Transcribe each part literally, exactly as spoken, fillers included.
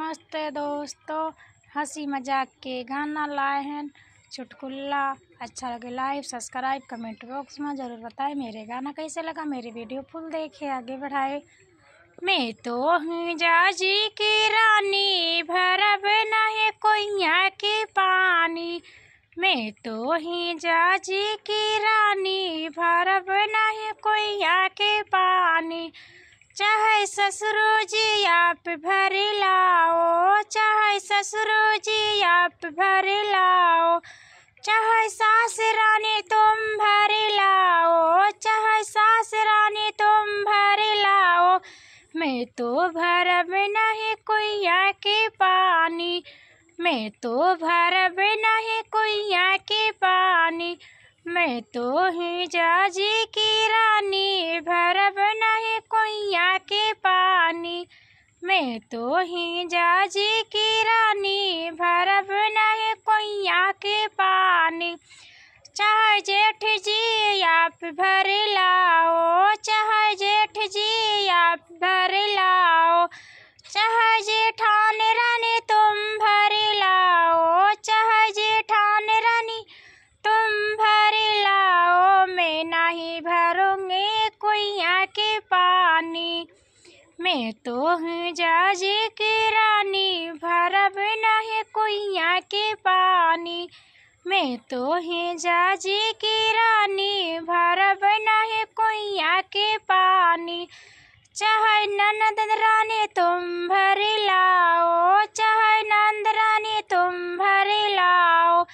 नमस्ते दोस्तों, हँसी मजाक के गाना लाए हैं चुटकुला। अच्छा लगे like, subscribe, comment box में जरूर बताएं। मेरे गाना कैसे लगा, मेरे video full देखे, आगे बढ़ाए। मैं तो हूँ जाजी की रानी, भरब नहीं कुइयाँ के पानी। मैं तो ही जाजी की रानी, भरब नहीं कुइयाँ के पानी। चाहे ससुरो जी आप भर लाओ, चाहे ससुरो जी आप भर लाओ, चाहे सास रानी तुम भर लाओ, चाहे सास रानी तुम भर लाओ। मैं तो भरब नहीं कुइयाँ के पानी, मैं तो भरब नहीं कुइयाँ के पानी। मैं तो ही जाजी की रानी, भरब नहीं कुइयाँ के पानी। मैं तो ही जाजी की रानी, भरब नहीं कुइयाँ के पानी। चाहे जेठ जी आप भर लाओ, चाहे जेठ जी आप भर लाओ, चाहे जेठान रानी तुम भर लाओ, चाहे जेठान रानी तुम भर लाओ, मैं नहीं भरूँगी कुइयाँ के पानी। मैं तो हूँ जाजी की रानी, भरब नहीं कुइयाँ के पानी। मैं तो हूँ जाजी की रानी, भरब नहीं कुइयाँ के पानी। चाहे ननद रानी तुम भर लाओ, चाहे नंद रानी तुम भर लाओ,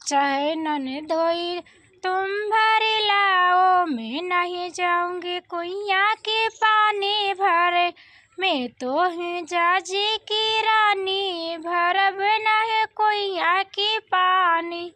चाहे ननदोई तुम भर लाओ, मैं नहीं जाऊँगी कुइयाँ के पानी भरे। मैं तो हूँ जाजी की रानी, भरब नहीं कुइयाँ के पानी।